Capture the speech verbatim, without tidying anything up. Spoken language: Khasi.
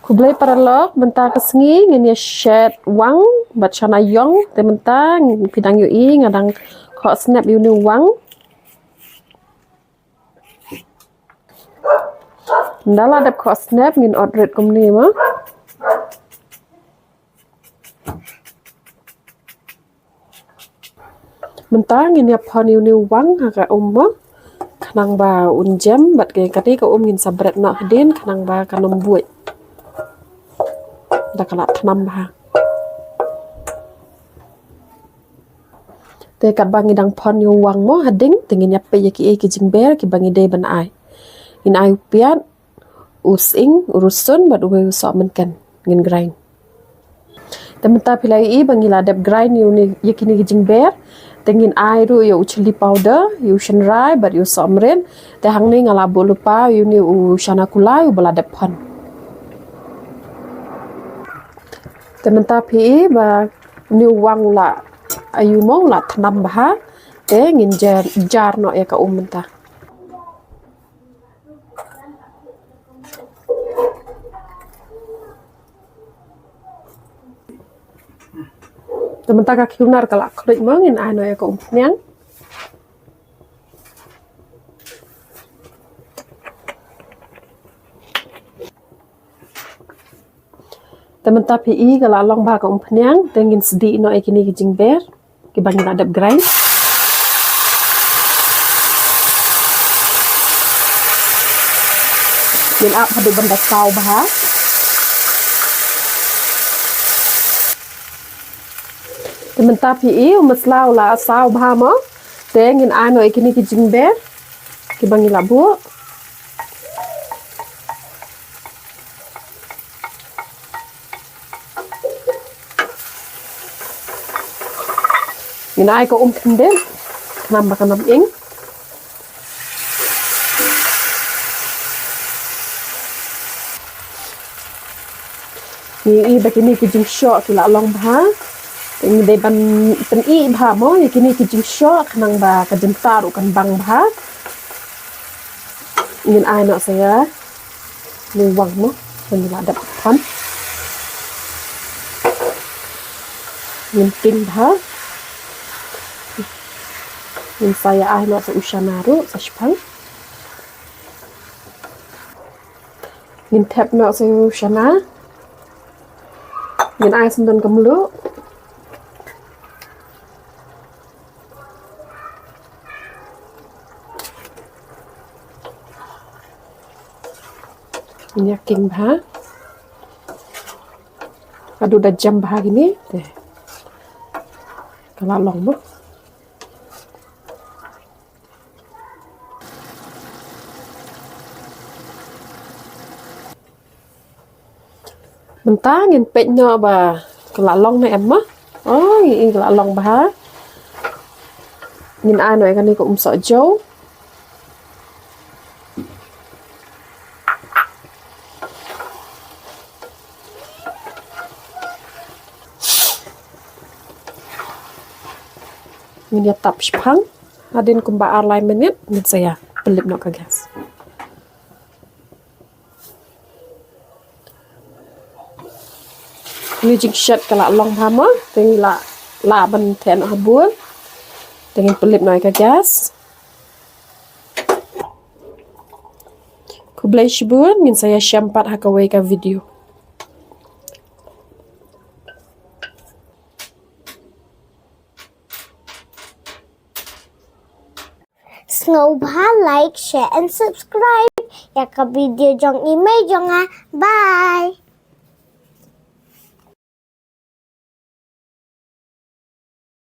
Khublei paralok, mynta ka sngi ngin ïa shet wang bad shana ïong. Te mynta phi dang ïohi nga dang khoh snep ïa une u wang. Ynda la dep khoh snep ngin ot rit kumne mo. Mynta ngin ïa phon ïa une u wang ha ka um mo, khnang ba un jem bad ka, kane ka um ngin sa bret noh hadien khnang ba kan ym buit. Da ka la thnam bha. Te katba ngi dang phon ïa u wang mo hadien, te ngin ïa peit ïa kiei ki jingber kiba ngi dei ban ai. Ngin ai u piat, u sying, u rusun bad uwei u sohmynken, ngin grind. Te mynta phi la ïohi ba ngi la dep grind ïa une, ïa kine ki jingber. Te ngin ai ruh ïa u chilli powder, ïa u shynrai bad ïa u sohmrit. Te hangne nga la buh lypa ïa une u shana kulai uba la dep phon. Te mynta phi ïohi ba une u wang u la, ïa u mo u la thnam bha. Te ngin jar, jar noh ïa ka um mynta. Te mynta ka khiew nar ka la khluit mo, ngin ai noh ïa ka umphniang. Te mynta phi ïohi ka la long bha ka umphniang, te ngin sdieh noh ïa kine ki jingber kiba ngi la dep grind. Ngin ap haduh ban da saw bha. Te mynta phi ïohi u masala u la saw bha mo. Te ngin ai noh ïa kine ki jingber kiba ngi la buh. Ngin ai ka um khyndiat, khnang ba kan ym ing. Ngi ïohi ba kine ki jingshoh ki la long bha. Ngi dei ban pynïoh bha mo ïa kine ki jingshoh khnang ba ka jingtah ruh kan bang bha. Ngin ai noh sa ïa une u wang mo, ba ngi la dep phon. Ngin king bha. Ngin sa ïa ai noh sa u shana ruh sa shiphang. Ngin thep noh sa u shana. Ngin ai sa don ka mluh. Ngin ïa king bha haduh da jem bha kine. Te ka la long mo. Mynta ngin peit noh ba ka la long ne em mo. Oh, ngi ïohi ka la long bha. Ngin ai noh ïa kane ka um sohjew. Ngin ïa tap shiphang. Hadien kumba ar lai minit ngin sa ïa pynlip noh ka gas. Une u jingshet ka la long bha mo, te ngi lah, lah ban theh noh ha bowl. Te ngin pynlip noh ïa ka gas. Khublei shibun, ngin sa ïashem pat ha kawei ka video. Sngewbha like, share and subscribe ïa ka video jong i mei jong nga. Bye.